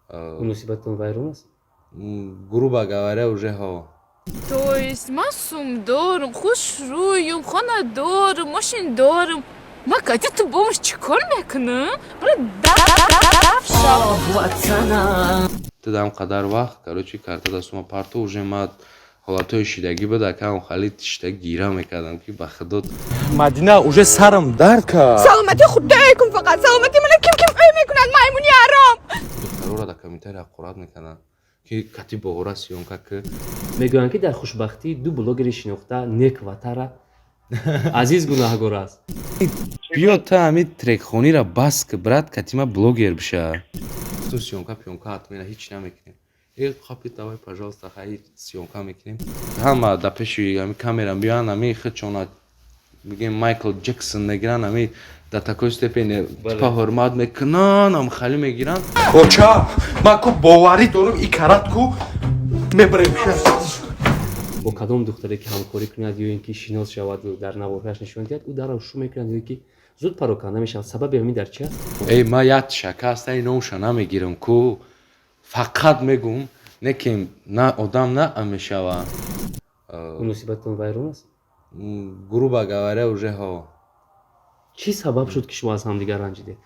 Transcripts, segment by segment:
Муносибатон вайрон аст? Грубо говоря, уже ҳо. То есть ман сум дорум, хушрӯюм, хона дорум, мошин дорум. Ман кати ту бомаш чӣ кор мекунам? Дафшав. Ту дар қадар вақт, короче, карта дастума парту, уже ма ҳолатҳои шидагӣ буд, акам хали шида гира мекардам, ки ба худо. Мадина, уже сарам дард кард. Саломати худое кун, фақат саломати мана ким ким ӯй мекунад, маймуни ҳаром. Духтарора дар комментария ҳақорат мекарданд, ки кати боғора съёмка ки. Мегӯянд, ки дар хушбахтии ду блогери шинохта, Нек ва Тара, Азиз гунаҳгор аст. Биё, та ҳами трекхониро бас ки, брат, катима блогер биша. Ту съёмка пёнка ҳатмена ҳеч намекунем. Э, хапи, давай, пожалуйста, хай, съёмка мекунем. Ҳама дар пеши ҳами камера биёянд, ҳами худшона бигем, Майкл Ҷексон мегиранд, ҳами до такой степени типа ҳурмат мекунанд, ам хали мегиранд. Оча, ман ку боварӣ дорам, и карат ку мебарем. Бо кадом духтаре ки ҳамкорӣ кунад ё ин ки шинос шаваду дар наворҳояш нишон диҳад, ӯ дарро шу мекунад ё ки зуд пароканда мешавад. Сабаби ҳамин дар чи аст? Эй, ма як шака аста, номша намегирам ку, фақат мегум, не ки на одам на мешава. Муносибатон вайрон аст? Грубо говоря, уже ҳо. Чӣ сабаб шуд, ки шумо аз ҳамдигар ранҷидед?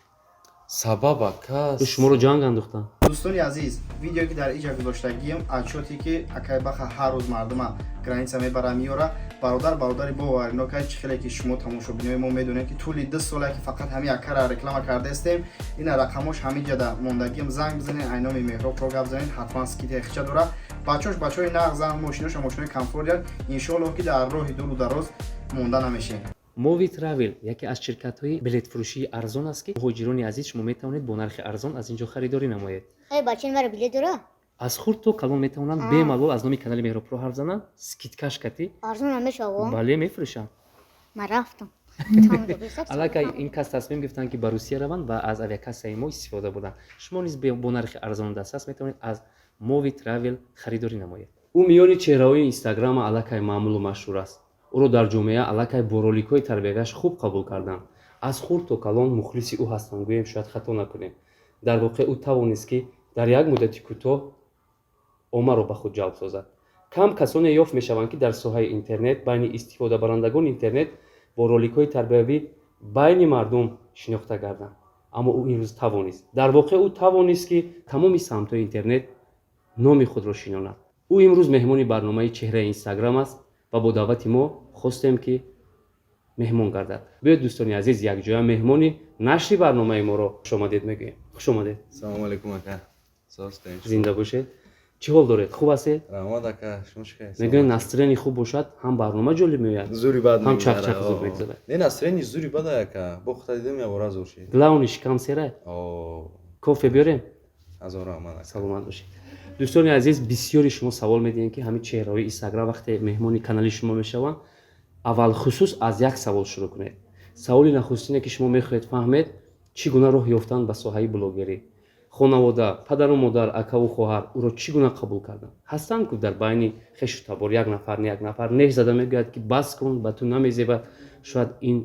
Сабаб, ака. Ё шуморо ҷанг андохтанд? Дӯстони азиз, видеое ки дар иҷа гузоштагием, отчёте ки акай Баха ҳар рӯз мардума граница мебара, меёра. Бародар, бародари боваринок, чӣ хеле ки шумо тамошобинои мо медонед, ки тӯли 2 сола ки фақат ҳамин акара реклама кардаистем. Ина рақамош ҳамин ҷада мондагием, занг бизанед, айноми Меҳробро гап занед, ҳатман скидка хича дора. Бачош бачаҳои нағзан, мошиноша мошинои комфортян. Иншоаллоҳ, ки дар роҳи дуру дароз монда намешем. Мови Травел яке аз ширкатҳои билетфурӯшии арзон аст, ки муҳоҷирони азиз, шумо метавонед бо нархи арзон аз ин ҷо харидорӣ намоед. Эй, бачаи маро билет дора? Аз хурд то калон метавонанд бемалол аз номи канали Меҳробпро ҳарф зананд, скидкаш кати. Арзон намешава? Бале, мефурӯшанд. Ман рафтам. Аллакай ин кас тасмим гирифтанд, ки ба Русия раванд ва аз авиакассаи мо истифода бурданд. Шумо низ бо нархи арзону дастрас метавонед аз Мови Травел харидорӣ намоед. Ӯ миёни чеҳраҳои Инстаграма аллакай маъмулу машҳур аст. Ӯро дар ҷомеа аллакай бо роликҳои тарбиявиаш хуб қабул карданд. Аз хурд то калон мухлиси ӯ ҳастанд, гӯем, шояд хато накунем. Дар воқеъ, ӯ тавонист, ки дар як муддати кӯтоҳ оммаро ба худ ҷалб созад. Кам касоне ёфт мешаванд, ки дар соҳаи интернет, байни истифодабарандагони интернет бо роликҳои тарбиявӣ байни мардум шинохта гарданд, аммо ӯ имрӯз тавонист. Дар воқеъ, ӯ тавонист, ки тамоми самтҳои интернет номи худро шинонад. Ӯ имрӯз меҳмони барномаи «Чеҳраи Инстаграм» аст ва бо даъвати мо хостем, ки меҳмон гардад. Биёед, дӯстони азиз, якҷоя меҳмони нашри барномаи моро хушомадед мегӯем. Хушомадед. Салому алейкум, ака. Зинда бошед. Чӣ ҳол доред, хуб ҳастед? Раҳмат, ака, шумо чӣ кардед? Мегӯянд, настроение хуб бошад, ҳам барнома ҷолиб меояд, зури бад ҳам чақчақ зур мегузарад. Не, настроение зури бада, ака, бо худта дидем, ябора зур шид. Главный, шикам сера. Кофе биёрем? Ҳазор раҳмат, ака. Саломат бошед. Дӯстони азиз, бисёри шумо савол медиҳем, ки ҳамин чеҳраҳои Инстаграм вақте меҳмони канали шумо мешаванд, аввал хусус аз як савол шурӯъ кунед. Саволи нахустине, ки шумо мехоҳед фаҳмед: чӣ гуна роҳ ёфтанд ба соҳаи блогерӣ? Хонавода, падару модар, акаву хоҳар ӯро чӣ гуна қабул карданд? Ҳастанд ку дар байни хешу табор як нафар, не, як нафар неш зада мегӯяд, ки бас кун, ба ту намезебад. Шояд ин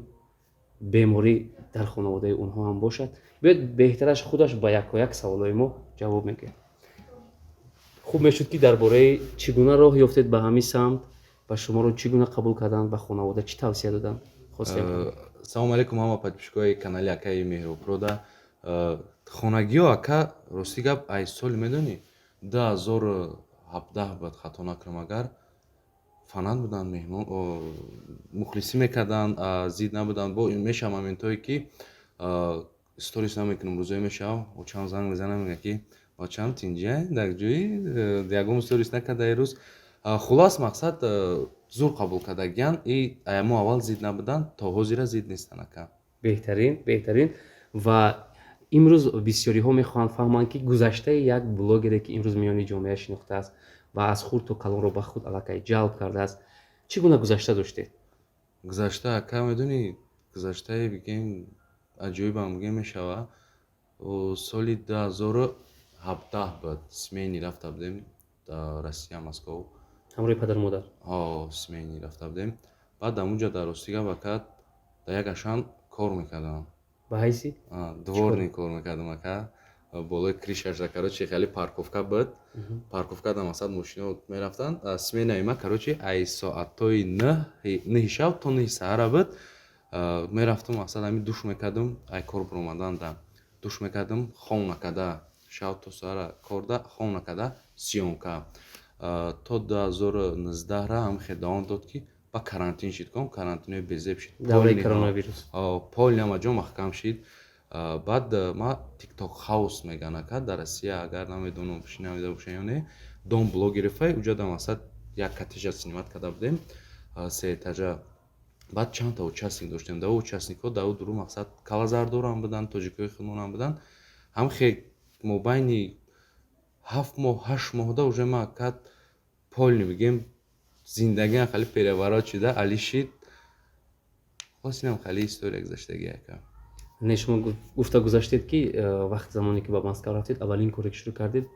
беморӣ дар хонаводаи онҳо ҳам бошад. Биёед, беҳтараш худаш ба якояк саволҳои мо ҷавоб мегӯяд. Хуб мешуд, ки дар бораи чӣ гуна роҳ ёфтед ба ҳамин самт ва шуморо чӣ гуна қабул карданд ва хонавода чӣ тавсия доданд, хостем. Салому алейкум, ҳама подписчикои канали акаи Меҳробпрода. Хонагиҳо, ака, рости гап, ай соли, медонӣ, 2017 бояд, хато накунам агар, фанат буданд, меҳмон, мухлисӣ мекарданд, зид набуданд. Бо мешавам моментҳое, ки сторис намекунам, рӯзое мешавам, очам занг мезанам, мегӯяд, ки бачаам, тинҷа, дар ҷои ягон сторис накарда рӯз. Хулас, мақсад, зур қабул кардагиян и аямо аввал зид набуданд, то ҳозира зид нестанд, ака. Беҳтарин, беҳтарин. Ва имрӯз бисёриҳо мехоҳанд фаҳманд, ки гузаштаи як блогере, ки имрӯз миёни ҷомеа шинохтааст ва аз хурд то калонро ба худ аллакай ҷалб кардааст, чӣ гуна гузашта доштед? Гузашта, ака, медонӣ, гузаштаи, бигем, аҷоибам бигем мешава. Соли 2017 буд, сменный рафта будем дар Россия, Москов. Ҳамроҳи падару модар? Ҳо, сменный рафта будем. Баъд дар онҷа, дар рости гап, ака, дар як ашан кор мекардам. Ба ҳайси? Дворник кор мекардам, ака. Болои крышаша, короче, хеле парковка буд. Парковка дар мақсад мошино мерафтанд. Сменаи ма, короче, ай соатҳои 9 шаб то 9 саҳара буд. Мерафтам, мақсад, ҳами душ мекардам, ай кор баромадан да душ мекардам, хом накарда, шаб то саҳара корда, хом накарда съёмка. То 2019-ра ҳам хел давом дод, ки ба карантин шид, ком карантинои безеб шид. Давраи коронавирус. Полный ҳама ҷо маҳкам шид. Баъд ма Тикток хаус меган, ака, дар Россия, агар намедонам, шинавида боша ё не, дом блогерифай. Уҷа дар мақсад як коттеджа снимать карда будем, се этажа. Баъд чандта участник доштем. Дар участникҳо дар дуру мақсад калазардорам буданд, тоҷикои худмонам буданд. Ҳам хе мобайни 7 моҳ, 8 моҳда уже ма акад полный, бигем, зиндагиам хеле переворот шуда, али шид. Хулос, инам хеле история гузаштагӣ, ака. Не, шумо гуфта гузаштед, ки вақт замоне ки ба Москва рафтед, аввалин коре ки шурӯъ кардед,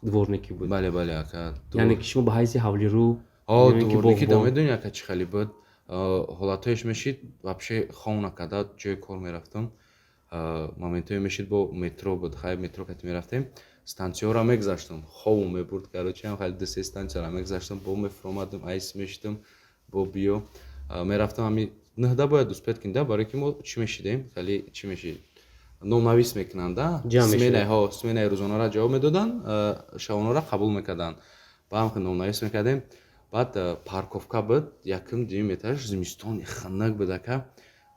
дворникӣ буд. Бале, ака. Яъне ки шумо ба ҳайси ҳавлирӯ? Дворникӣ да. Медонӣ, ака, чӣ хеле буд? Ҳолатҳоеш мешид, вообще хом накарда ҷои кор мерафтам. Моментҳое мешид, бо метро буд, хай, метро кати мерафтем, станцияҳоро мегузаштам, хобу мебурд, короче, ҳам хеле ду се станцияро мегузаштам, бо мефуромадам, айс мешидам, бо биё мерафтам. Ҳами 9-да бояд успеть кунда, барое ки мо чӣ мешидем, хеле чӣ мешид, номнавис мекунанда, сменаи рӯзонаро ҷавоб медоданд, шабонаро қабул мекарданд. Ба ҳам номнавис мекардем. Баъд парковка буд, якум, дуюм этаж, зимистони хунук буд, ака,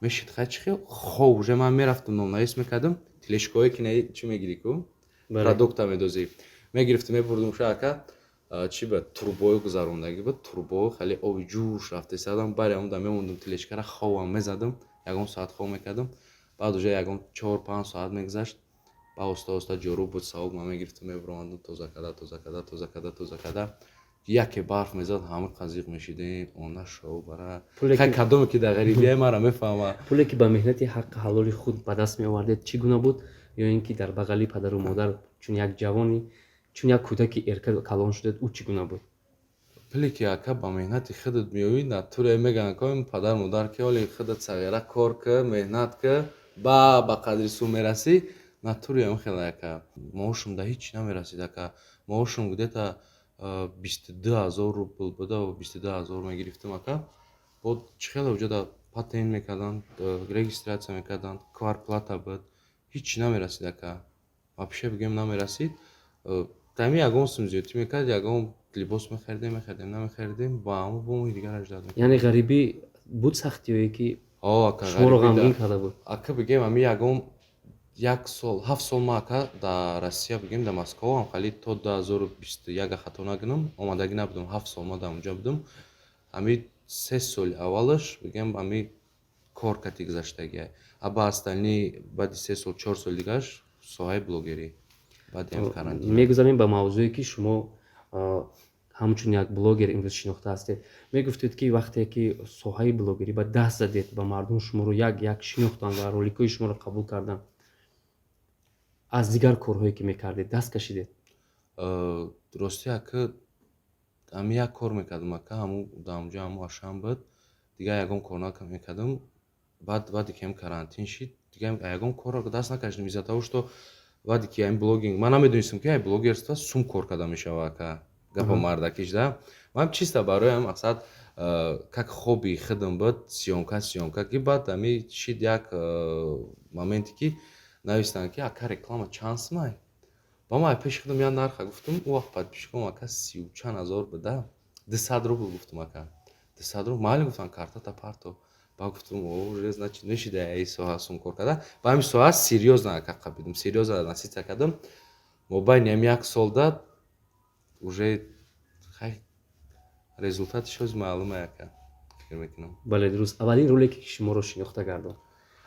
мешид, хай, чӣ хел хоб. Уже ман мерафтам, номнавис мекардам, тележкаҳое ки чӣ мегирӣ ку, продукта медозӣ, мегирифтам, мебурдум ша, ака. Чӣ буд, трубою гузарондагӣ буд, трубо хеле оби ҷӯш рафта истодам, бари ҳамон да мемондум, тележкара хобам мезадам, ягон соат хоб мекардам. Баъд уже ягон 4-5 соат мегузашт, ба оста оста ҷоруб буд, савоб ман мегирифтам, мебуромадам, тоза карда, тоза карда, тоза карда, тоза карда. Яке барф мезад, ҳама қазиқ мешидем, она шоу бара. Хай, кадоме ки дар ғарибияи мара мефаҳма. Пуле ки ба меҳнати ҳаққи ҳалоли худ ба даст меовардед, чӣ гуна буд? Ё ин ки дар бағали падару модар, чун як ҷавони, чун як кӯдаки эрка калон шудед, ӯ чӣ гуна буд? Пуле ки, ака, ба меҳнати худат меоӣ, натуре мегӯянд ко падар модар, ки ҳоли худат сағира кор ки, меҳнат ки, ба қадри сум мерасӣ. Натури ам хеле, ака, маошум да ҳеҷ намерасид, ака. Маошум где-то 22 000 рубл буда, 22 000 мегирифтам, ака. Бо чӣ хеле уҷода патент мекарданд, регистрация мекарданд, кварплата буд, ҳеҷ намерасид, ака, вообще бигем, намерасид. Тами ягон сум зиёдтӣ мекард, ягон либос мехаридем, намехаридем, ба ҳамо бо моҳи дигар аждад. Яъне ғарибӣ буд, сахтиҳое ки Ака, шуморо ғамгин карда буд? Ака, бигем, ами ягон як сол, 7 сол ма, ака, дар Россия, бигем, дар Москва ам хали то 2021, хато накунам, омадагӣ набудам. 7 сол ма дар онҷо будам. Ами 3 соли аввалаш, бигем, ами кор кати гузаштагиай, а ба остальные, баъди 3 сол, 4 соли дигараш соҳаи блогерӣ, баъди ам карантин. Мегузарем ба мавзӯе, ки шумо ҳамчун як блогер имрӯз шинохта ҳастед. Мегуфтед, ки вақте ки соҳаи блогерӣ ба даст задед ва мардум шуморо як як шинохтанд ва роликҳои шуморо қабул карданд, аз дигар корҳое ки мекардед, даст кашидед. Рости, ака, ами як кор мекардам, ака, ҳамун дар онҷо, ҳамун ашам буд, дигар ягон кор намекардам. Баъд баъде ки ҳам карантин шид, дигар ягон корро даст накашидам, из-за того что баъде ки ҳамин блогинг, ман намедонистам, ки ай блогерство сум кор карда мешава, ака. Гапа мардакиш да, ман чисто барои ҳам мақсад, как хобби худам буд, съёмка, ки баъд ами шид як моменте, ки навистанд, ки ака, реклама чанд сумай? Ба ман пеши худам як нарха гуфтам. Ӯ вақт подписчиком, ака, сию чанд ҳазор буда, 200 рубл гуфтам, ака, 200 рубл. Майли, гуфтам, картата парто. Ба гуфтам, уже, значит, мешида ай соҳа сум кор карда. Ба ҳамин соҳа серьёзно, ака, қабидам, серьёзно насица кардам. Мобайни ҳами як сол дад уже, хай, результатиш ҳоз маълуме, ака, фикр мекунам. Бале, дуруст. Аввалин ролике ки шуморо шинохта гардонд,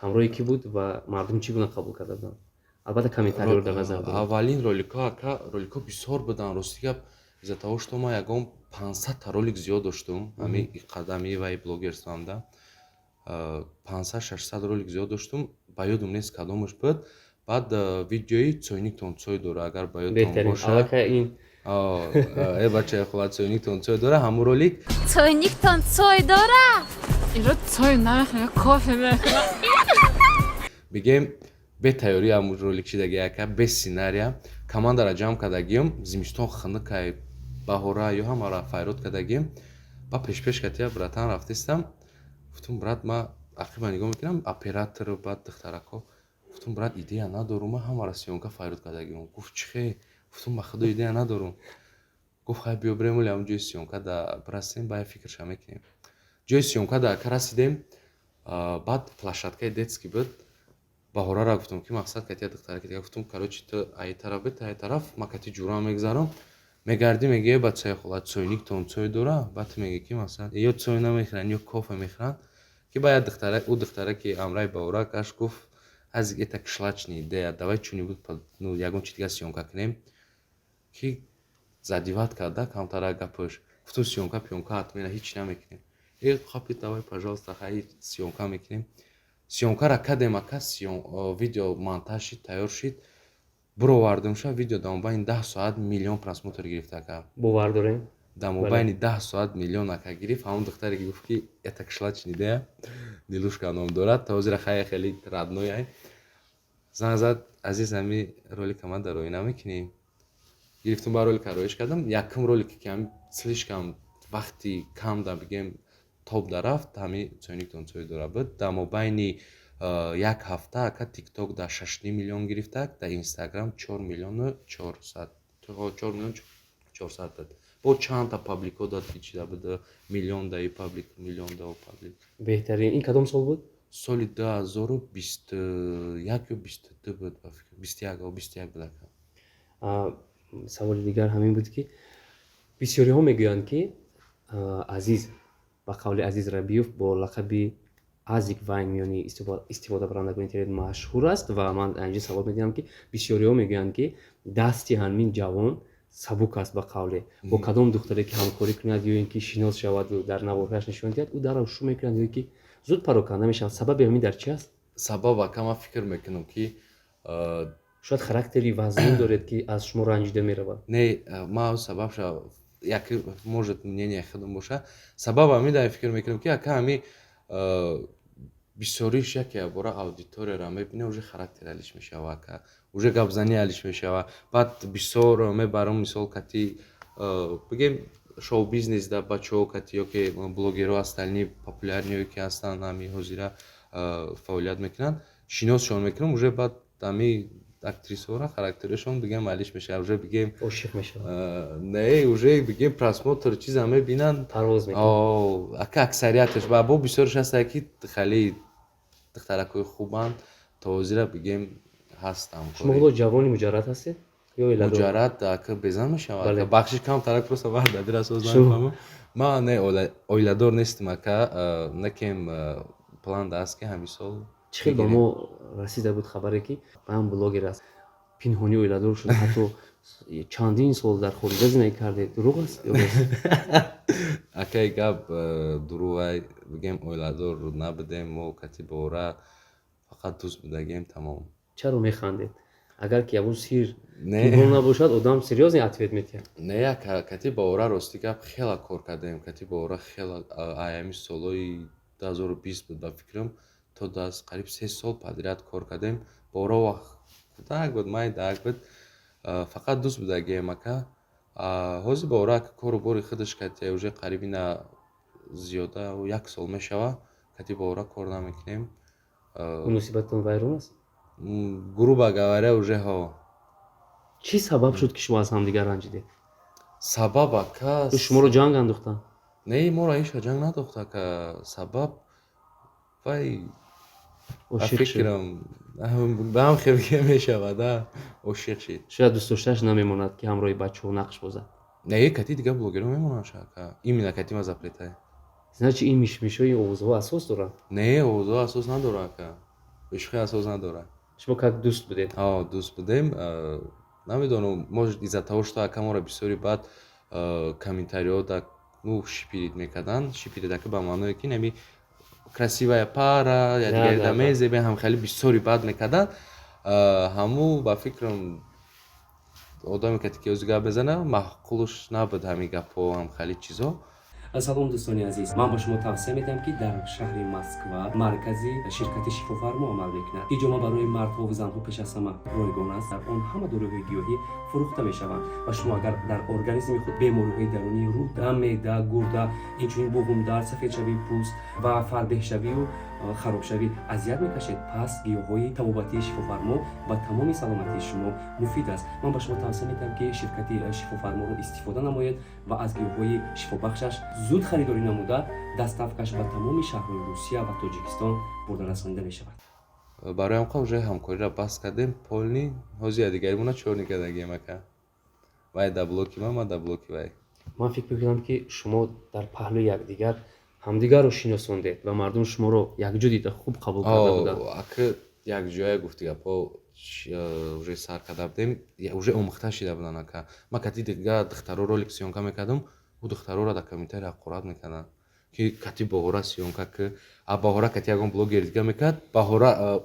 ҳамроҳи кӣ буд ва мардум чӣ гуна қабул карда буданд? Албатта, комментариёро дар назар дорам. Аввалин роликҳо, ака, роликҳо бисёр буданд, рости гап, из-за того что ман ягон 500-та ролик зиёд доштум, ҳами қадами вай блогерствоамда 500-600 ролик зиёд доштум, ба ёдум нест кадомаш буд. Баъд видеои «Цойниктон цой дора», агар ба ёдтон боша. Ин Э, бачаи хула, «Цойниктон цой дора», ҳамун ролик. Цойниктон цой дора? Иро цой намехӯрам, кофе мехӯрам. Бигем, Бе тайёрӣ ам ролик шидаги, ака, бе сценария. Командара ҷамъ кардагием, зимистон хунукай, баҳора ё ҳамаро файрод кардагием. Ба пешпеш катия братан рафтистам, гуфтум: «Брат, ма ақиба нигоҳ мекунам, оператор, баъд духтарако». Гуфтум: «Брат, идея надорум, ма ҳамаро съёмка файрод кардагием». Гуфт: «Чӣ хе?» Гуфтум: «Ба худо, идея надорум». Гуфт: «Хай, биё бирем, оли ҳамн ҷои съёмка да бирасем, ба фикрша мекунем». Ҷои съёмка да ака расидем, баъд площадкаи детский буд. Баҳорара гуфтум, ки мақсад катия духтараки дига, гуфтум: «Короче, ту аи тараф би, ту аи тараф, ма кати ҷурам мегзарам». Мегардӣ, мегӯе: «Бачаи хола, чойниктон чой дора?» Баъд ту мегӯӣ, ки масалан, ё чой намехӯранд, ё кофе мехӯранд. Ки ба як духтара, ӯ духтара, ки амраи Баҳора гашт, гуфт: «Азик, это кишлачная идея, давай что-нибудь, ну, ягон чи дига съёмка кунем». Ки задевать карда камтара гапаш. Гуфтум: «Съёмка пиёнка ҳатмена ҳеч намекунем». «Э, хапи, давай, пожалуйста, хай, съёмка мекунем». Съёмкара кардем, ака, видео монтаж шид, тайёр шид, буровардемша. Видео дар мобайни 10 соат миллион просмотр гирифт, ака. Бовар дорем. Дар мобайни 10 соат миллион, ака, гирифт. Ҳамон духтаре ки гуфт, ки это кишлачная идея, Нилушка ном дорад, то ҳозира хай хеле родной ай, занг зад: «Азиз, ҳами ролика ман дар роӣ намекунӣ?» Гирифтум, ба ролика роиш кардам. Якум ролике ки ҳами слишком вақти кам да, бигем, топ да рафт, ҳами «Чойниктон чой дора» буд. Дар мобайни як ҳафта, ака, Тикток дар 6,5 миллион гирифтак, дар Инстаграм 4 миллиону 400, 4 миллион 400 буд. Бо чандта пабликҳо дад, ки чида буд, миллион да и паблик, миллион да паблик. Беҳтарин. Ин кадом сол буд? Соли 2021 ё 22 буд, ба фикр, 21, 21 буд, ака. Саволи дигар ҳамин буд, ки бисёриҳо мегӯянд, ки Азиз, ба қавли Азиз Рабиев, бо лақаби Азик Вайн миёни истифодабарандагони интернет машҳур аст. Ва ман инҷо савол медиҳам, ки бисёриҳо мегӯянд, ки дасти ҳамин ҷавон сабук аст, ба қавле, бо кадом духтаре ки ҳамкорӣ кунад ё ин ки шинос шаваду дар наворҳояш нишон диҳад, ӯ дарро шу мекунад ё ки зуд пароканда мешавад. Сабаби ҳамин дар чи аст? Сабаб, ака, ман фикр мекунам, ки Шояд характери вазнин доред, ки аз шумо ранҷида меравад? Не, ман сабабша як, может, мнение худам боша. Сабаб ҳамин дар фикр мекунам, ки, ака, ҳами бисёриш яке бора аудиторияро мебине, уже характер алиш мешава, ака, уже гапзанӣ алиш мешава. Баъд бисёр мебарам, мисол, кати, бигем, шоу бизнес да бачаҳо кати ё ки блогерҳо, остальные популярные, ки ҳастанд, ҳами ҳозира фаъолият мекунанд, шиносшон мекунам, уже баъд ҳами актрисаҳоро характерашон, бигем, алиш мешава, уже, бигем, Ошиқ мешавад. Не, уже, бигем, просмотр чиза мебинанд. Парвоз мекунад. Ака, аксарияташ ва бо бисёрш ҳастанд, ки хеле духтаракҳои хубанд, то ҳозира, бигем, ҳастам. Шумо ҳоло ҷавони муҷаррад ҳастед ё оиладор? Муҷаррад, ака, безан мешавад. Бале. Бахшиш, камтарак просто вақт дадира соз намефаҳмам. Ман не, оиладор нестам, ака, накем план даст, ки ҳамин сол Чӣ хел ба бигирем. мо расида буд хабаре, ки ҳам блогер аст, пинҳонӣ оиладор шуд, ҳатто чандин сол дар хориҷа зиндагӣ кардед? Дурӯғ аст ё рост? Акаи, гап дурӯғай. Бигем, оиладор набудем мо. Кати Бора фақат дӯст будагем, тамом. Чаро механдед? Агар ки ягон сир Не. пинҳон набошад, одам серьёзный ответ метиҳад. Не, ака, кати Бора, рости гап, хела кор кардем. Кати Бора хела, аями солҳои 2020 буд, ба фикрам, то даст қариб 3 сол подряд кор кардем. Бора вақт худак буд, майдак буд. Фақат дӯст будагем, ака. Ҳозир Бора, ака, кору бори худаш кати, уже қариб ина зиёда як сол мешава, кати Бора кор намекунем. Муносибатон вайрон аст? Грубо говоря, уже ҳо. Чӣ сабаб шуд, ки шумо аз ҳамдигар ранҷидед? Сабаб, ака, Ё шуморо ҷанг андохтанд? Не, моро ҳеч ҷанг надохт, ака. Сабаб вай ба Ошиқ шуд. фикрам, ба ҳам хел мешавад, а ошиқ шид. Шояд дӯстдоштааш намемонад, ки ҳамроҳи бачаҳо нақш бозад. Не, кати дигар блогерҳо мемонанд, ака, именно кати ма запретай. Значит, ин мишмишҳои овозҳо асос доранд? Не, овозҳо асос надорад, ака, бешухӣ, асос надорад. Шумо как дӯст будед? Ҳо, дӯст будем. Намедонам, может, из-за того, что, ака, моро бисёри баъд комментариҳо да, ну, шиперить мекарданд. Шиперить, ака, ба маъное ки нами красивая пара, якдигари да мезебе, ҳам хеле бисёри бад мекарданд. Ҳаму, ба фикрам, одаме, кати ки ҳозир гап мезана, маъқулш набуд ҳамин гапҳо, ҳам хеле чизҳо. Салом, дӯстони азиз! Ман ба шумо тавсия медиҳам, ки дар шаҳри Москва маркази ширкати Шифофармо амал мекунад. Ҳиҷома барои мардҳо ва занҳо пеш аз ҳама ройгон аст. Дар он ҳама доруҳои гиёҳӣ фурӯхта мешаванд ва шумо агар дар организми худ бемориҳои дарунии рӯда, меъда, гурда, инчунин буғумдард, сафедшавии пӯст ва фарбеҳшавию харобшавӣ азият мекашед, пас гиёҳҳои табобатии Шифофармо ба тамоми саломатии шумо муфид аст. Ман ба шумо тавсия медиҳам, ки ширкати Шифофарморо истифода намоед ва аз гиёҳҳои шифобахшаш зуд харидорӣ намуда, доставкаш ба тамоми шаҳрҳои Русия ва Тоҷикистон бурда расонида мешавад. Барои ҳамқа уже ҳамкориро баст кардем полный. Ҳозир якдигаримона чёрный кардагием, ака. Вай да блоки ман, ман да блоки вай. Ман фикр мекунам, ки шумо дар паҳлӯи якдигар ҳамдигарро шиносондед ва мардум шуморо якҷо дида хуб қабул карда буданд. Ака, якҷоя гуфти гапҳо уже сар карда будем, уже омӯхта шида буданд, ака. Ман кати дига духтаро ролик съёмка мекардам, ӯ духтароро дар комментария ҳақорат мекарданд, ки кати Баҳора съёмка ки, а Баҳора кати ягон блогер дига мекард, Баҳора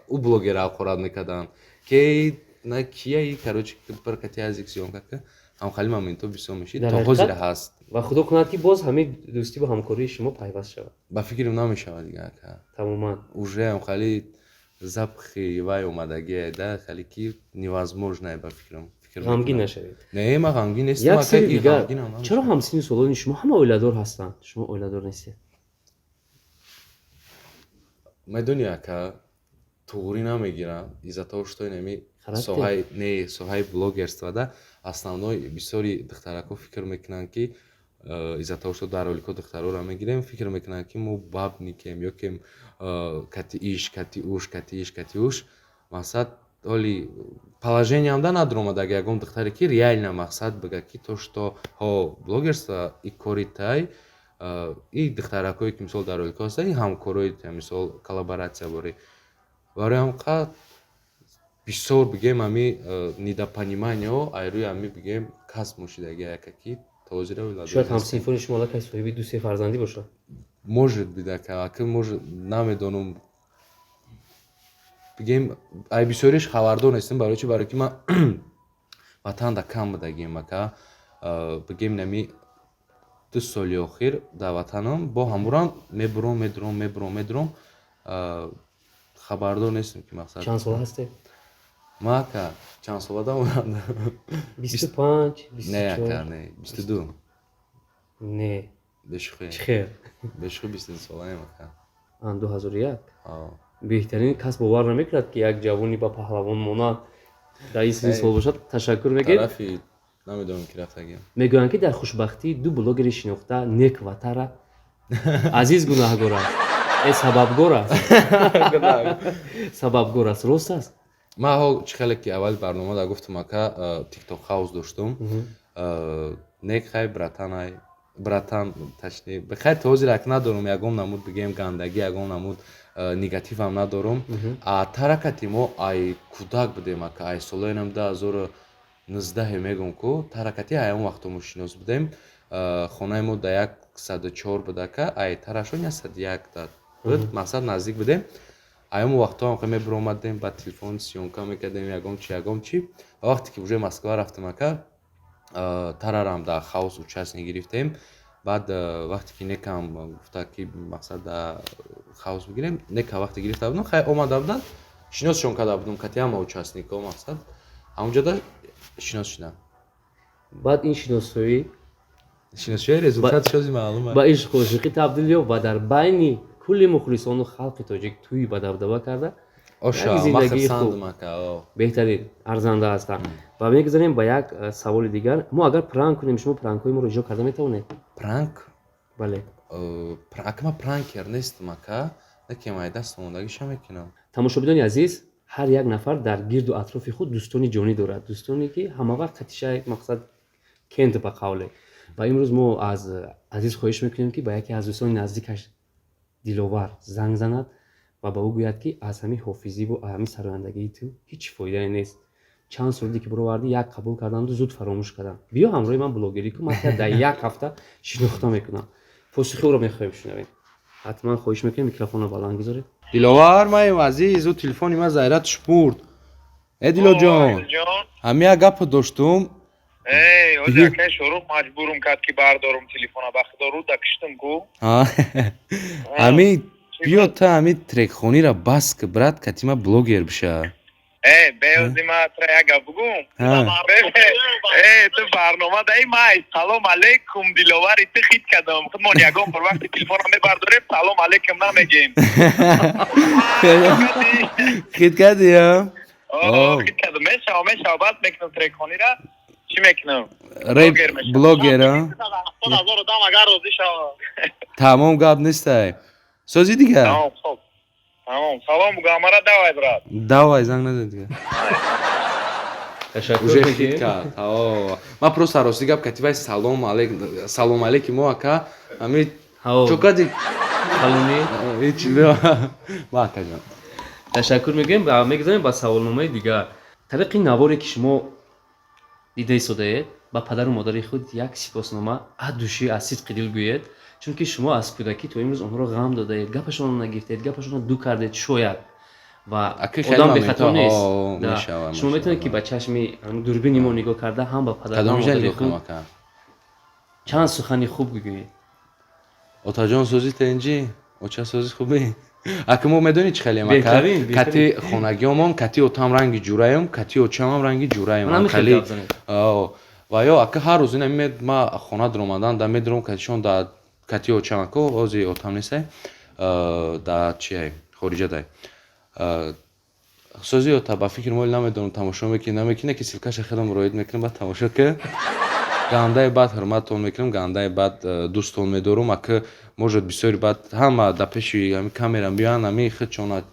ӯ блогера ҳақорат мекарданд, ки на кияи, короче, бір кати азик съёмка ки. Ҳамхали моментҳо бисёр мешид, то ҳозир ҳаст. Ва худо кунад, ки боз ҳамин дӯстиву ҳамкории шумо пайваст шавад. Ба фикрам, намешавад дига, ака. Тамоман? Уже ҳамхали запахи вай омадагие да, хали ки невозможно, ба фикрам. Ғамгин нашавед. Не, ман ғамгин нестам. Як сири дигар: чаро ҳамсинну солони шумо ҳама оиладор ҳастанд, шумо оиладор нестед? Медони, ака, туғрӣ намегирам из-за того, что инами соҳаи, не, соҳаи блогерство да основной бисёри духтарако фикр мекунанд, ки из-за того, что дар роликҳо духтароро мегирем, фикр мекунанд, ки мо бабникем ё ки кати иш, кати уш, кати иш, кати уш. Мақсад, ҳоли положениям да надромадаги ягон духтаре, ки реально мақсад бига, ки то что ҳо блогерство и кори тай, и духтаракое, ки мисол дар роликҳо ҳастанд, и ҳамкорои, мисол, коллаборатсия борӣ. Барои ҳамқа бисёр, бигем, ами недопониманиеҳо айрӯи ами, бигем, касб мушидаги, яка, ки то ҳозира. Шояд ҳамсинфони шумо аллакай соҳиби ду се фарзандӣ бошад. Может быть, ака, ака, может, намедонам. Бигем, ай бисёриш хабардор нестем. Барои чи? Барои ки ман ватанда кам будагием, ака. Бигем, нами 2 соли охир дар ватанам бо ҳамурам мебуром, медуром, мебуром, медуром, хабардор нестем, ки мақсад. Чанд сола ҳастед? Ма, ака, чанд сола давонам? 25? Не, ака, не, 22. Не. Бешухӣ. Чӣ хел? Бешухӣ, 22 солаем, ака. 2001. Беҳтарин, кас бовар намекунад, ки як ҷавони ба паҳлавон монанд дар ин синни сол бошад. Ташаккур мегӯем. Тарафи намедонам, ки рафтагиам. Мегӯянд, ки дар хушбахтии ду блогери шинохта Нек ва Тара Азиз гунаҳгор аст, сабабгор аст, сабабгор аст. Рост аст? Ман ҳо чӣ хеле ки аввали барнома да гуфтам, ака, Тикток хаус доштум. Нек хай братанай, братан, точнее, хай то ҳозир ак надорум ягон намуд, бигем, гандагӣ, ягон намуд негативам надорум. А таракати мо ай кӯдак будем, ака, ай солои 2019-е мегӯм ку, таракати ай он вақто мо шинос будем. Хонаи мо да 104 буд, ака, ай тарашон 101 да буд, мақсад, наздик будем. Ай он вақтҳо ҳам мебиромадем, ба телефон съёмка мекардем, ягон чи, ягон чи. Ва вақте ки уже Москва рафтем, ака, тарарам дар хаус участие гирифтем. Баъд вақте ки Некам гуфта, ки мақсад дар хаус бигирем, Нека вақте гирифта будам, хай омада буданд, шиносшон карда будам кати ҳама участникҳо, мақсад, ҳамонҷода шинос шудам. Баъд ин шиносоӣ Шиносшои результат шози маълум. Ба ишқу ошиқӣ табдил ёфт ва дар байни кулли мухлисону халқи тоҷик тӯи ба дабдаба карда. Оша. Як зиндагии хуб. Махирсандам, ака. Беҳтарин, арзанда ҳастанд. Ва мегузарем ба як саволи дигар. Мо агар пранк кунем, шумо пранкҳои моро иҷро карда метавонед? Пранк? Бале. Ака, ман пранкер нестам, ака, наки май даст омодагиша мекунам. Тамошобинони азиз, ҳар як нафар дар гирду атрофи худ дӯстони ҷонӣ дорад, дӯстоне, ки ҳамавақт қатиша, мақсад, кент ба қавле. Ва имрӯз мо аз Азиз хоҳиш мекунем, ки ба яке аз дӯстони наздикаш Диловар занг занад ва ба ӯ гӯяд, ки аз ҳамин ҳофизиву ҳамин сарояндагии ту ҳеҷ фоидае нест. Чанд суруде ки баровардӣ, як қабул карданду зуд фаромӯш кардам. Биё, ҳамроҳи ман блогерӣ кун, ман дар як ҳафта шинохта мекунам. Посухи ӯро мехоҳем шунавем. Ҳатман хоҳиш мекунем, микрофонро баланд гузоред. Диловар, маем, азиз. Ӯ телефони ман зайратш бурд. Э, Дилоҷон, ҳами як гапо доштум. Эй, ози акай Шорух маҷбурум кард, ки бардорум телефона. Ба худо, рӯда киштум ку. Ами биё, та ами трекхониро бас ки, брат, катима блогер биша. Эй, беози ма тра як гап бугум. Э, ту барнома даи май. Салом алейкум, Диловари, ту хит кардам. Худмон ягон бор вақти телефонро мебардорем, салом алейкум намегем. Хит кардӣ, а? Хит кардам. Мешава, мешава, бас мекунам трекхонира. Чӣ мекунам? Рэп блогер, а? 70 000 одам агар розӣ шавад. Тамом, гап нестай. Сози дигар? Тамом, хоб. Тамом, салом бугу, амара давай, брат. Давай, занг назад дигар. Ташаккур Уже мегӯем. хит кард. Ман просто, рости гап, катибаи салом алейк, салом алейки мо, ака, ами Ҳаво. чо кади? Калони. Ҳеч ма, акаҷон. Ташаккур мегӯем ва мегузарем ба саволномаи дигар. Тариқи наворе, ки шумо дида истодаед, ба падару модари худ як сипоснома аз души, аз сидқи дил гӯед, чунки шумо аз кӯдакӣ то имрӯз онҳоро ғам додаед, гапашонро нагирифтед, гапашонро ду кардед шояд, ва Аки хеле одам бехато моментҳо нест. Да. мешавад, Шумо метавонед, ки мешавад. ба чашми ҳамин дурбини мо нигоҳ карда, ҳам ба падару Кадом ҷа модари нигоҳ худ кунам, ака? чанд сухани хуб бигӯед. Отаҷон, сӯзи тенҷӣ, оча, сӯзи хубӣ. Ака, мо медонӣ чӣ хелем, ака? Беҳтарин, беҳтарин. Кати хонагиёмон, кати отам ранги ҷураем, кати очамам ранги ҷураем. Ман ҳамин хел гап занед. Ва ё, ака, ҳар рӯз ина ма хона даромадан да медурам катишон, да кати очам, ака, ози отам нестай, да чиай, хориҷа дай. Сӯзи ота, ба фикри моли намедонам, тамошо мекунӣ, намекунӣ, ки ссылка ша хелам роид мекунам, баъд тамошо ки. Гандаи баъд ҳурматтон мекунам, гандаи баъд дӯстон медорум, ака. Может, бисёри баъд ҳама да пеши ҳами камера биёянд, ҳами худшона,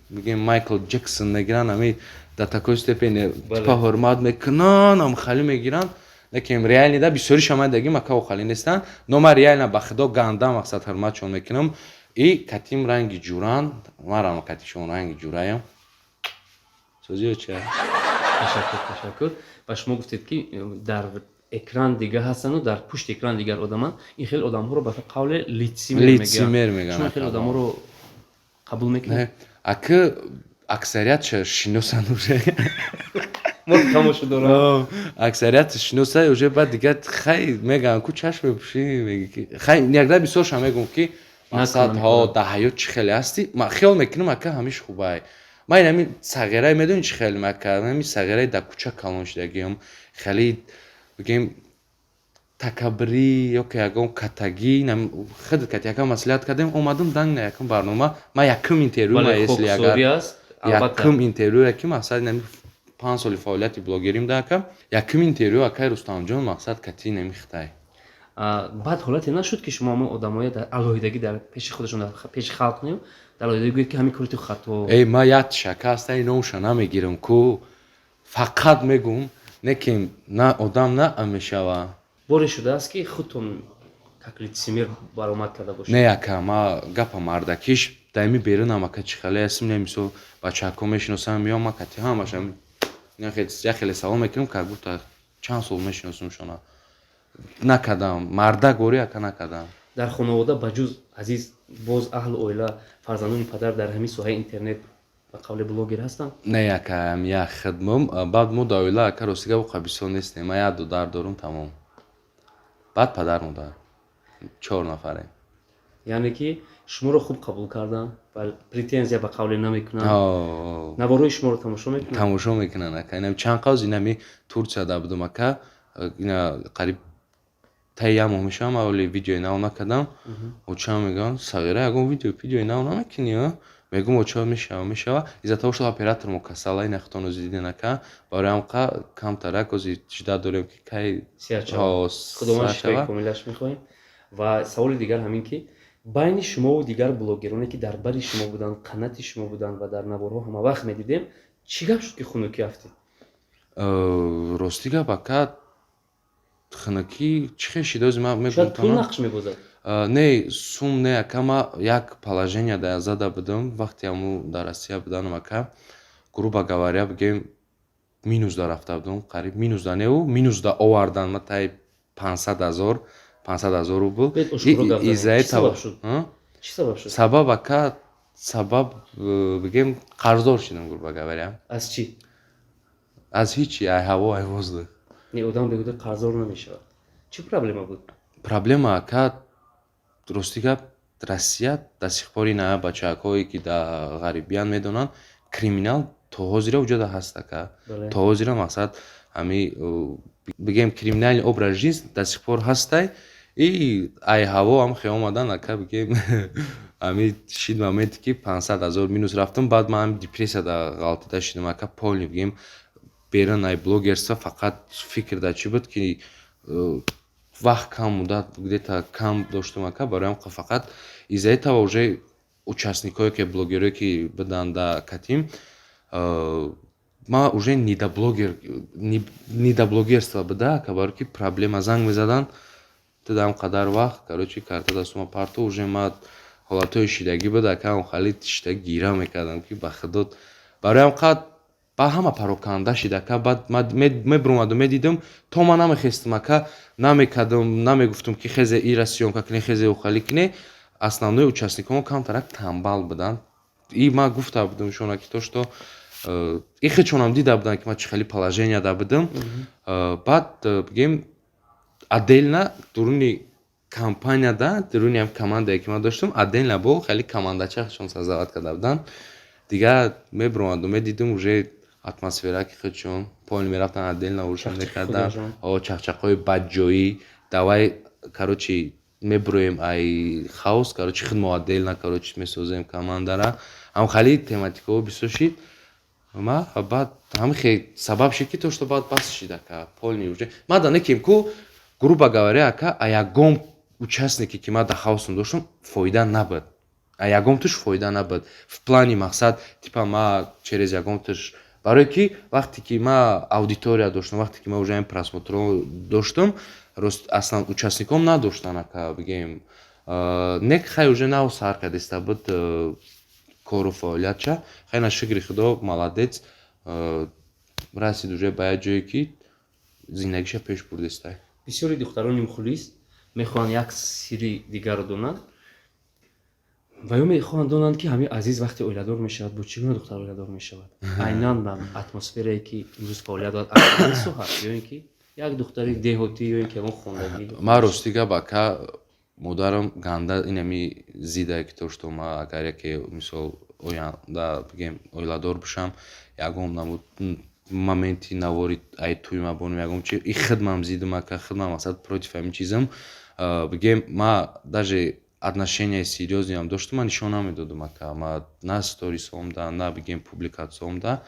бигем, Майкл Ҷексон мегиранд, ҳами до такой степени типа ҳурмат мекунанд, ам хали мегиранд, лекин реально да бисёриша ман дагим, ака, охали нестанд. Но ман реально, ба худо, ганда мақсад ҳурматшон мекунам и катим ранги ҷуранд, марам катишон ранги ҷураям. Сӯзиё чия? Ташаккур, ташаккур. Ва шумо гуфтед, ки дар экран дигар ҳастану дар пушти экран дигар одаманд. Ин хел одамҳоро ба қавле лицемер. Лицемер мегӯянд. Шумо ин хел одамҳоро қабул мекунед? Ака, аксарият шиносанд уже. Мо тамошо дорам. Аксарият шиноса уже. Баъд дигар хай мегӯянд ку, чашм мепӯшӣ, мегӣ ки хай, иногда бисёрша мегӯм, ки мақсад ҳо, дар ҳаёт чӣ хеле ҳастӣ, ман хиёл мекунам, ака, ҳамиш хубай. Ман ин ҳамин сағирае, медонӣ чӣ хеле, ака, ҳамин сағираи дар кӯча калон шудагиам, хеле, бигем, такаббурӣ ё ки ягон катагӣ худат кати якам маслиҳат кардем, омадам данг на якум барнома, ман якум интервю ма, если агар якум интервюе ки мақсад инами 5 соли фаъолияти блогерим да, ака, якум интервю, акай Рустамҷон, мақсад кати инами хитай. Баъд ҳолате нашуд, ки шумо ҳамон одамоя дар алоҳидагӣ, дар пеши худашон, дар пеши халқ не, дар алоҳидагӣ гӯед, ки ҳамин кори ту хато? Эй, ма як шака ҳаста, номша намегирам ку, фақат мегум, не ки на одам на мешава. Боре шудааст, ки худтон как лицемер баромад карда бошед? Не, ака, ма гапа мардакиш даими берунам, ака, чӣ хеле ҳастим, не, мисол, бачаҳако мешиносам, меём, ма кати ҳамашам як хеле салом мекунам, как будто чанд сол мешиносумшона. Накардам, мардак ори, ака, накардам. Дар хонавода ба ҷуз Азиз боз аҳлу оила, фарзандони падар дар ҳамин соҳаи интернет, ба қавли блогер ҳастанд? Не, ака, як хидмам. Баъд мо дар оила, ака, ростига, воқа бисёр нестем. Ман як додар дорум, тамом. Баъд падар, модар, чор нафарем. Яъне ки шуморо хуб қабул карданд ва претензия ба қавле намекунанд, наворҳои шуморо тамошо мекунанд? Тамошо мекунанд, ака. Инам чанд қавз инами Турсияда будум, ака, ина қариб таи як моҳ мешавам, аввали видеои нав накардам. Очам мегӯянд: «Сағира, ягон видео, видеои нав намекунӣ?» А мегӯм: «Оча, мешава, мешава». Из-за того что оператор мо касала, ина худтон ози диден, ака, барои ҳамқа камтарак ози ждать дорем, ки кай. Худованд шифои комилаш мехоҳем. Ва саволи дигар ҳамин, ки байни шумову дигар блогероне, ки дар бари шумо буданд, қанати шумо буданд ва дар наворҳо ҳама вақт медидем, чӣ гап шуд, ки хунукӣ афтид? Рости гап, ака, хунукӣ чӣ хел шид, ози ман Шояд пул нақш мебозад? Не, сум не, ака. Ма як положение да зада будам вақте ҳаму дар Россия буданам, ака, грубо говоря, бигем, минус да рафта будам, қариб минус да неу, минус да овардан ма таи 500 000, 500 000 рубл. Чӣ сабаб шуд? Сабаб, ака, сабаб, бигем, қарздор шудам, грубо говоря. Аз чӣ? Аз ҳичи, ай ҳаво, ай воздух. Не, одам беҳуда қарздор намешавад. Чӣ проблема буд? Проблема, ака, рости гап, Россия до сих пор ина бачаҳакое ки дар ғарибиян медонанд, криминал то ҳозира уҷода ҳаст, ака. То ҳозира, мақсад, ҳами бигем, криминальный образ жизнь до сих пор ҳастай. И ай ҳаво ҳам хе омадан, ака, бигем, ҳами шид моменте ки 500 000 минус рафтам. Баъд ман ҳами депрессияда ғалтида шидам, ака, полный, бигем, берун ай блогерство. Фақат фикр дар чӣ буд, ки вақт кам, муддат где-то кам доштам, ака. Барои ҳам фақат из-за этого уже участникое ки, блогерое ки буданд дар катим, ман уже не до блогер, не до блогерства буда, ака. Барои ки проблема, занг мезаданд, ту дар қадар вақт, короче, карта дастума парто. Уже ма ҳолатҳои шидагӣ буд, ака, хали шида гира мекардам, ки ба худо, барои ҳам қад ба ҳама пароканда шид, ака. Баъд мебуромаду медидам, то ман намехестам, ака, намекардам, намегуфтам, ки хезе ира съёмка кунӣ, хезе ухалӣ кунӣ. Основной участникҳо камтарак тамбал буданд. И ман гуфта будам шона, ки то что и хечонам дида буданд, ки ман чӣ хели положенияда будам. Баъд бигем, отдельно дуруни компанияда, дуруни ҳам командае ки ман доштам, отдельно бо хеле командача хечон создавать карда буданд. Дигар мебуромаду медидам, уже атмосфера ки худшон полный мерафтан, отдельно урушон мекардан, чақчақҳои бадҷоӣ. Давай, короче, мебуроем ай хаос, короче, худ мо отдельно, короче, месозем командара. Ҳам хали тематикаҳо бисёр шид. Ма баъд ҳамин хе сабаб шид, ки то что баъд бас шид, ака, полный. Уже ма да некем ку, грубо говоря, ака, а ягон участнике ки ман дар хаосам доштам, фоида набуд, а ягон туш фоида набуд в плане, мақсад, типа ма через ягон туш. Барое ки вақте ки ма аудитория доштам, вақте ки ма уже ин просмотрҳо доштам, рост, аслан участником надоштан, ака. Бигем, нек хай, уже нав сар кардиста буд кору фаъолиятша. Хай, на шукри худо, молодец, расид уже ба як ҷое, ки зиндагиша пеш бурдистай. Бисёри духтарони мухлис мехоҳанд як сирри дигарро донанд ва ё мехоҳанд донанд, ки ҳамин Азиз вақте оиладор мешавад, бо чӣ гуна духтар оиладор мешавад? Айнан ба атмосферае ки имрӯз фаъолият дорад, аз ҳамин соҳа, ё ин ки як духтари деҳотӣ, ё ин ки ягон хондагӣ? Ман, рости гап, ака, модарам ганда инами зидае, ки то что ма агар яке, мисол, оянда, бигем, оиладор бошам, ягон намуд моменти навори ай туй мабонам, ягон чи и хидмам зидам, ака. Хидмам, мақсад, против ҳамин чизам. Бигем, ма даже отношенияи серьёзныйам доштум, ман нишон намедодам, ака. Ма на сторисомда, на, бигем, публикатсиомда,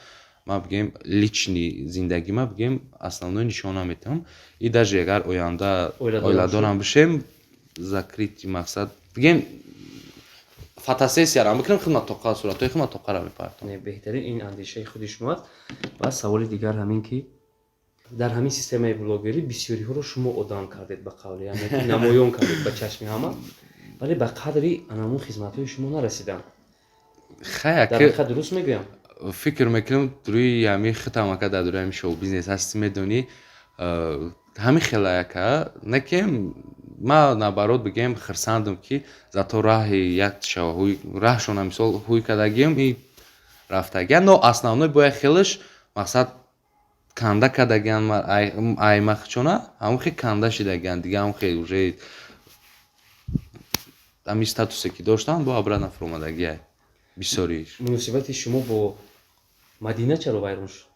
ма, бигем, личный зиндагима, бигем, основной нишон наметавам. И даже агар оянда оиладорам бошем, закрытый, мақсад, бигем, фотосессияро мекунам, хидмат тоқа, суратҳои хидмат тоқаро мепартом. Беҳтарин, ин андешаи худи шумо аст. Ва саволи дигар ҳамин, ки дар ҳамин системаи блогерӣ бисёриҳоро шумо одам кардед, ба қавле, яъне намоён кардед ба чашми ҳама, вале ба қадри анамун хизматҳои шумо нарасиданд. Дар ҳақиқат дуруст мегӯям? Фикр мекунам, рӯи ҳамин хитам, ака, дар рӯи ҳамин шоу бизнес ҳасти, медонӣ, ҳамин хела, ака. Некем ма, наоборот, бигем, хирсандам, ки зато раҳи як раҳшона, мисол, ҳуй кардагиам и рафтагиам. Но основной бояд хелаш, мақсад, канда кардагиан аймахчона, ҳамон хе канда шидагиан. Дига ҳам хе уже ҳамин статусе ки доштанд, бо обратно фуромадагиай бисёрииш. Муносибати шумо бо Мадина чаро вайрон шуд?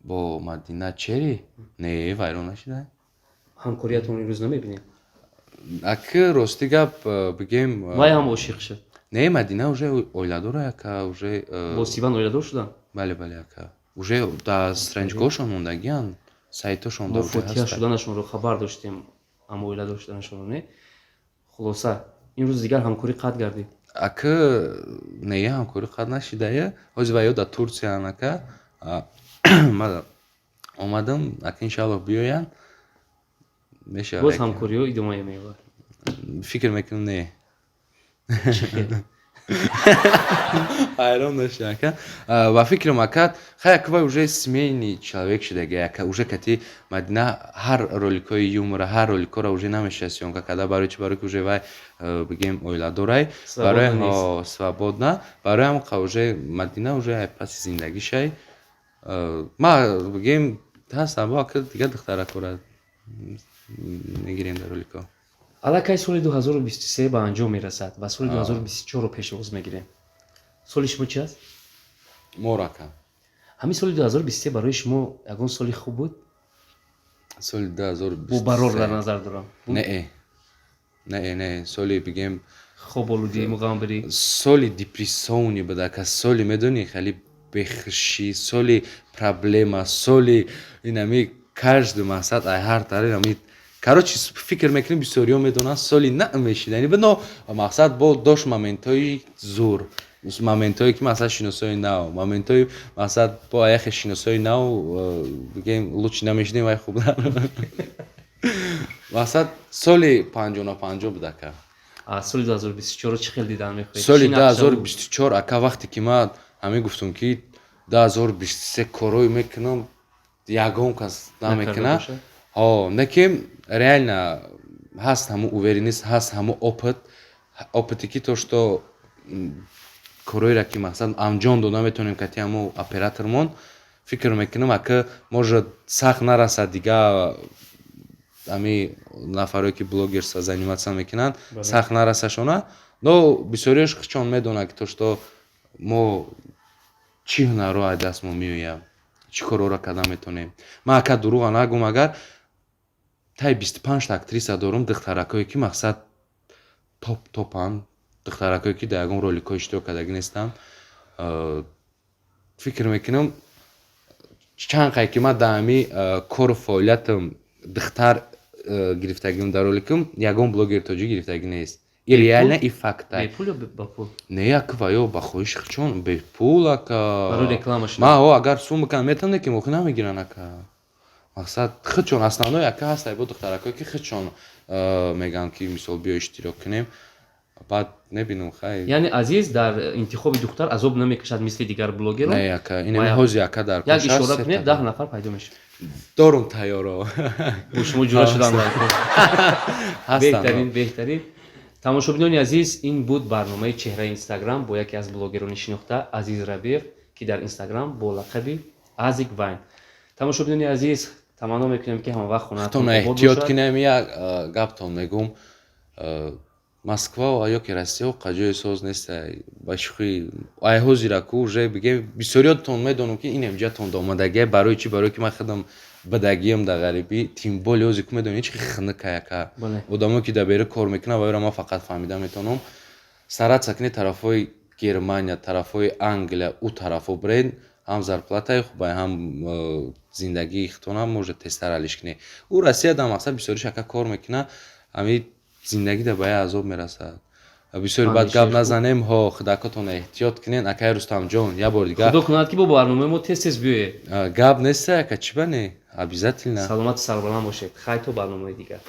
Бо Мадина чери? Не, вайрон нашида. Ҳамкориятон имрӯз намебинем? Аки, рости гап, бигем, вай ҳам ошиқ шуд. Не, Мадина уже оиладора, ака, уже. Бо Сиван оиладор шуданд? Бале, ака, уже дар страничкаҳошон мондагиан, сайтошон. Мо фотиҳа шуданашонро хабар доштем, аммо оиладор шуданашонро не. Хулоса, имрӯз дигар ҳамкорӣ қатъ гардид? Ака, не, ҳамкорӣ қатъ нашидая. Ҳозир ва ё дар Турсиян, ака. Ма омадам, ака, иншааллоҳ, биёянд, мешавад. Боз ҳамкориҳо идома меёбад? Фикр мекунам, не. Ҳайрон наши, ака. Ба фикрам, ака, хай, ака, вай уже семейный человек шидаги, ака. Уже кати Мадина ҳар роликҳои юмора, ҳар роликҳоро уже намешава съёмка карда. Барои чи? Барои ки уже вай, бигем, оиладорай, барои свободна. Барои ҳам уже Мадина уже ай паси зиндагишай. Ма, бигем, Ҳастам, бо ака дигар духтаракора мегирем дар ролико. Аллакай соли 2023 ба анҷом мерасад ва соли 2024-ро пешвоз мегирем. Соли шумо чи аст? Мор, ака. Ҳамин соли 2023 барои шумо ягон соли хуб буд? Соли 2023? Бо барор дар назар дорам. Не, не, не, соли бигем Хоболудӣ, муғамбирӣ. Соли депрессионный буд, ака. Соли, медонӣ, хеле бехушӣ, соли проблема, соли инами каждый мақсад ай ҳар тараф ами, короче, фикр мекунем, бисёриҳо медонанд, соли намешидани буд, но мақсад бо дошт моментҳои зур, моментҳое ки масалан шиносои нав, моментҳои мақсад бо аяхе шиносои нав бигем, лучше намешидем вай, хуб, мақсад соли 50 на 50 буд, ака. Соли 2024 чӣ хел дидан мехоҳед? Соли 2024, ака, вақте ки ман ҳамин гуфтам, ки 2023 корҳое мекунам, ягон кас намекунад, ҳо, не ки реально ҳаст ҳамун уверенность, ҳаст ҳамун опыт, опыте ки то что корҳоеро ки мақсад анҷом дода метавонем кати ҳамун оператормон. Фикр мекунам, ака, может, сахт нарасад дига ами нафарое ки блогерство заниматься мекунанд, сахт нарасашона, но бисёриёш худшон медонанд, ки то что мо чӣ ҳунарро аз даст мо меояд, чӣ корҳоро карда метавонем. Ман, ака, дурӯға нагӯм, агар таи 25та актриса дорум, духтаракое ки мақсад топ топанд, духтаракое ки дар ягон роликҳо иштирок кардагӣ нестанд. Фикр мекунам, чанд қай ки ман дар ҳами кору фаъолиятам духтар гирифтагим дар роликам, ягон блогери тоҷик гирифтагӣ нест. И реально, и факта. Бепул ё ба пул? Не, ака, ва ё ба хоҳиши худшон, бепул, ака. Барои реклама шуда. Ман о агар сум бикунам, метавонем, ки охи намегиранд, ака. Мақсад худшон основной, ака, ҳаст бо духтаракое ки худшон мегӯянд, ки мисол биё иштирок кунем, баъд мебинам, хай. Яъне Азиз дар интихоби духтар азоб намекашад, мисли дигар блогерон. Не, ака, инами ҳози, ака, дар як ишора кунед, 10 нафар пайдо мешавад. Дорум тайёро. Бо шумо ҷура шудан. Беҳтарин, беҳтарин. Тамошобинони азиз, ин буд барномаи «Чеҳраи Инстаграм» бо яке аз блогерони шинохта Азиз Рабиев, ки дар Инстаграм бо лақаби Азик Вайн. Тамошобинони азиз, таманно мекунем, ки ҳамавақт хонаатон эҳтиёт кунем. Як гаптон мегум: Москва ё ки Россия ҷои соз нест, ба шӯхӣ. Ай ҳозира ку уже бигем, бисёриётон медонам, ки ин ҳамҷатон омадагия. Барои чӣ? Барое ки ман худам бадагиам дар ғарибӣ, тем более ҳози ку медонӣ чӣ хунукай, ака. Одамо ки дар бери кор мекунанд, вайро ман фақат фаҳмида метавонам. Стараться кунед, тарафҳои Германия, тарафҳои Англия, ӯ тарафҳо биред, ҳам зарплатаи хубай, ҳам зиндагии худтонам может тезтар алиш кунед. Ӯ Россия дар мақсад бисёриш, ака, кор мекунад, ҳами зиндагӣ дар ба як азоб мерасад. Бисёри баъд гап назанем, ҳо, худакотон эҳтиёт кунед. Акай Рустамҷон, як бори дигар. Худо кунад, ки бо барномаи мо тез тез биёед. Гап неста, ака, чӣ ба не, обязательно. Саломату сарбаланд бошед. Хай, то барномаи дигар.